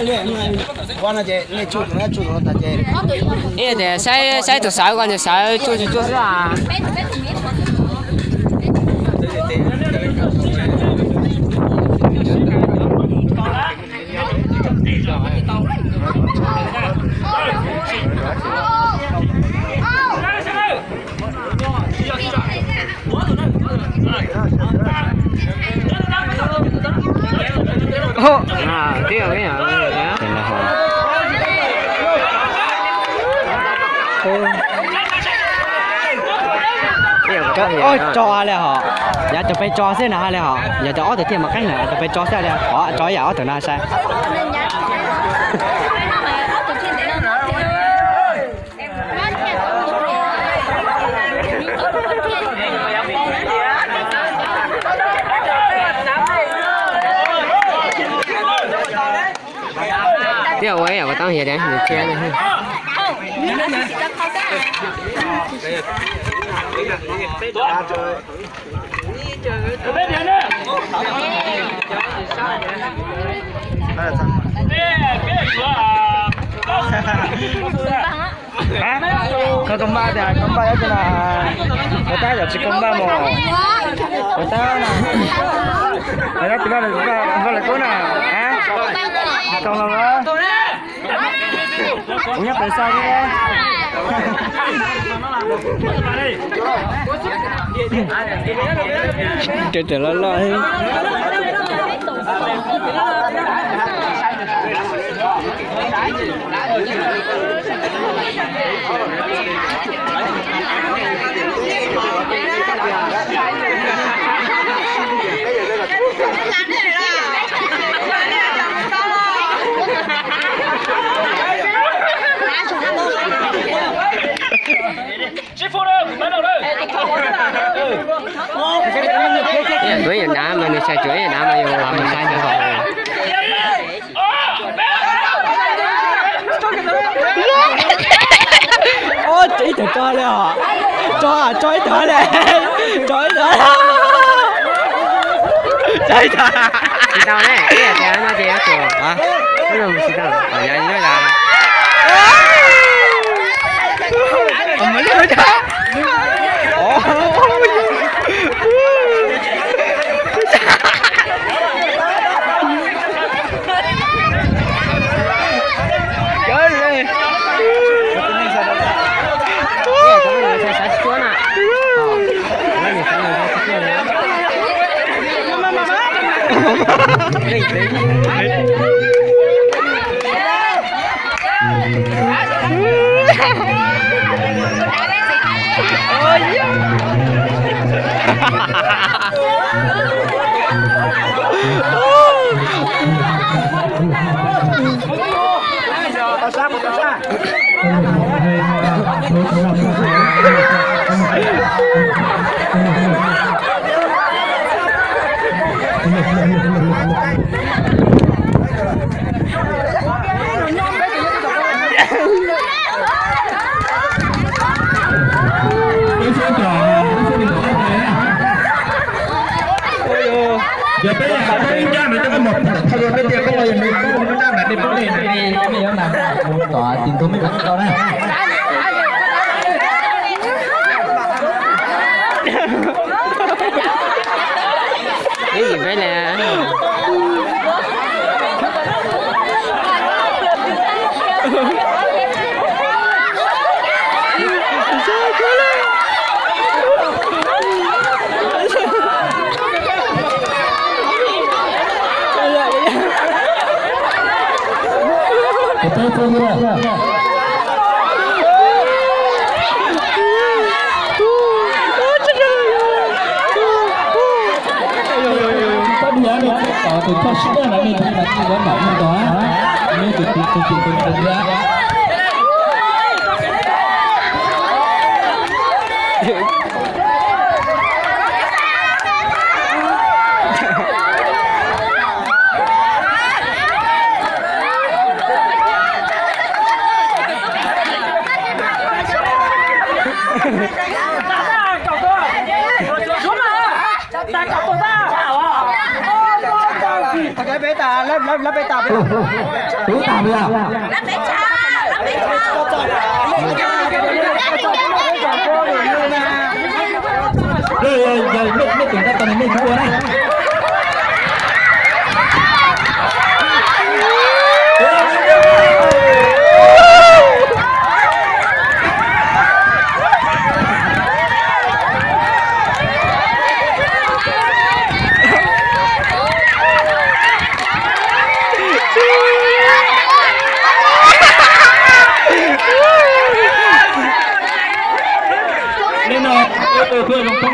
Ib tias saib, saib tus sawv ko, tus sawv tsuj tsis tsuj xwb a. Ub, tso li hos, yav tus pem tso xwb na ha li hos, yog cov ob tug thiaj mas qeeb na, tus pem tso xwb li, qhov tso ib yam ob tug no saib. Thiab ua ib yam kuv tab hiam tias nws thiab. Koj koj npaj tias koj npaj yob tus na, puas tab yog tsis koj npaj mos? Puas tab na? Yob tus npaj npaj lawv kub na, tau los. Kuv nyob pem xaj thiab. Cov cov loj loj. Ib yam nav mas nws sai tsuav ib yam nav mas yus saib ntawd. Ub, ib tug tso li os. Tso, tso ib tug li. Tso ib tug. Tso ib tug. Tsis tau ne, ib yam tias no ces yuav tsum, no tsis tau, yog no yog. Yog peb yog peb ncaj no coj koj mus thaij rau peb tiag, koj los yog nws koj mus ncaj nram nej peb nej nej yuav nram mus tom tim ntug mej nram tau na. Ib yim peb le. Tus thaj sib daj na, nej tus na, nej yuav mam mus nrog, nej tus tus tus tus tus tus. Lawv peb tas, lawv, lawv, lawv peb tas, peb tas. Peb tas peb tas. Yog, yog, yog mej, mej tus ntawd tau ne mej tsis ua na. Li no, peb ua peb zoo